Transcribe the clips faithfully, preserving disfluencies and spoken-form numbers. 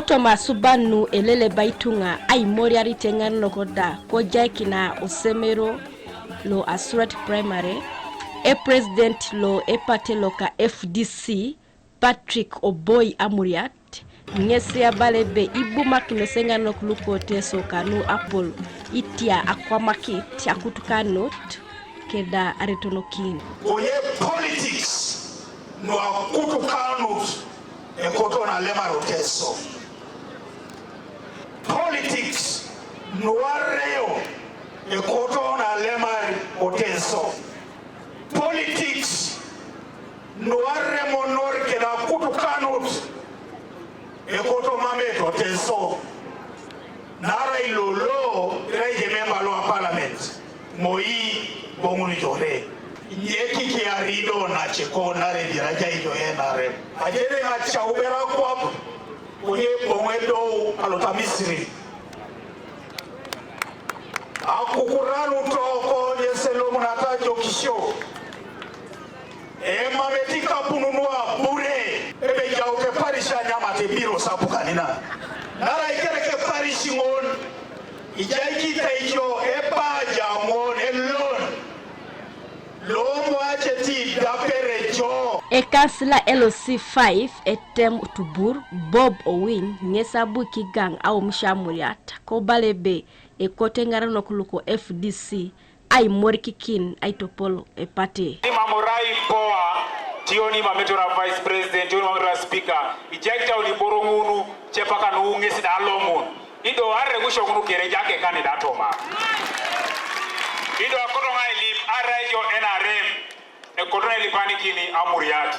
Toma suban nu eleleba ituŋa aimoriarite ŋarenok da kojaikina osemero lo Asurat Primary, epresident lo epate loka F D C, Patrick Oboi Amuriat, ŋes abala ebe ibumakinos eŋarenok luko Teso kanu apol itia akwamakit akutukanut keda aretonokin. Konye politics nu akutukanut ekoto nalemar o Teso. Politics nu areyo ekoto nalemar o Teso. Politics nu aremonor keda akutukanut ekoto mamet o Teso. Naarai lolo irai je member lo a parliament, moi boŋun jore. Nyekikiari do nace ko nare diraja ijo N R M. Ajere ŋa caubera kwap, konye boŋ edou alota Misiri. Akukuranu toko nyeselomunata jokisio. Emameti kapununu abure, ebe jaute parish anyamate biro sapukanina. Nara ikereke parish ŋon, ijaikita ijo epaja ŋon elon. Lomo aceti dapere jo. Ekansila L C five etem Tubur, Bob Owiny, ŋes abu kigaŋ aomisha Amuriat, kobala ebe ekote ŋarenok luko F D C, aimorikikin aitopol epate. Imam orai poa, tion imam etora vice president, tion imam etora speaker, ijaikita oni boro ŋunu, cepaka nu ŋes da alomun. Ido arre kusho ŋunu kere jake kani da toma. Ido akoto ŋa ilip arai jo N R M, ekoto na ilipanikini Amuriat.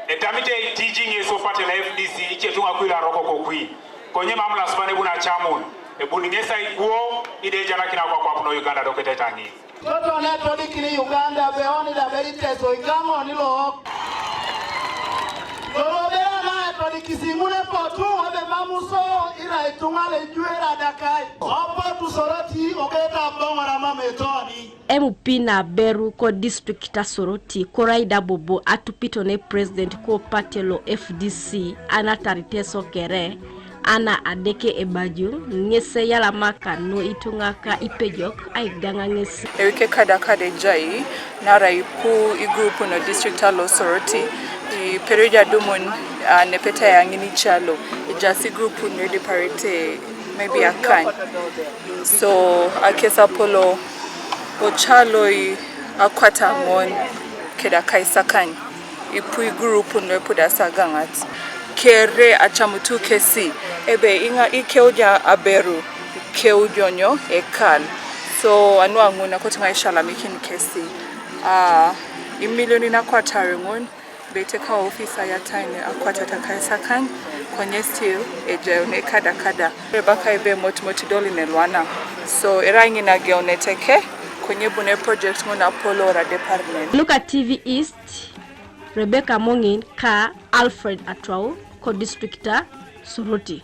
Etamite itiji ŋes opate la F D C, ice tuŋa kwi la roko kokwi. Konye mam lasuban ebun acamun, ebun ŋes aiguo, ide ejanakina kwakwap no Uganda doketeta ŋi. Toto ne todikini Uganda be oni da be iteso igaŋo ni look. Lolo be ana etodikisi ŋun epotu ebe mamuso ira ituŋa lejuera dakai. Opotu Soroti ogeta boŋora mametoni. M P na aberu ko district a Soroti korai da bobo atupito ne president ko pate lo F D C anatar Teso kere ana adeke ebaju ŋes eyalamaka no ituŋa ka ipejok aigaŋa ŋes. Ewike kada kada ejai nara ipu igrupu no district alo Soroti ipereja dumun anepeta yaŋini calo ejasi igrupu no ediparete maybe akany. So akes apolo ocaloi akwata ŋon keda kaisakany ipu igurupun lo epudasi agaŋat kere acamutu kesi ebe iŋa ikeuja aberu ikeujonyo ekal. So anu aŋun akotiŋa isalamikin kesi a imilionin akwatari ŋun. Beteka ofisa yataine akwatata kaisakany konye still ejaune kada kada. Rebaka ebe mot mot idolin elwana. So era ŋin ageunete ke konye bune project ŋun apolora department. Nuka T V East, Rebecca Moŋin ka Alfred Atwau ko districta Soroti.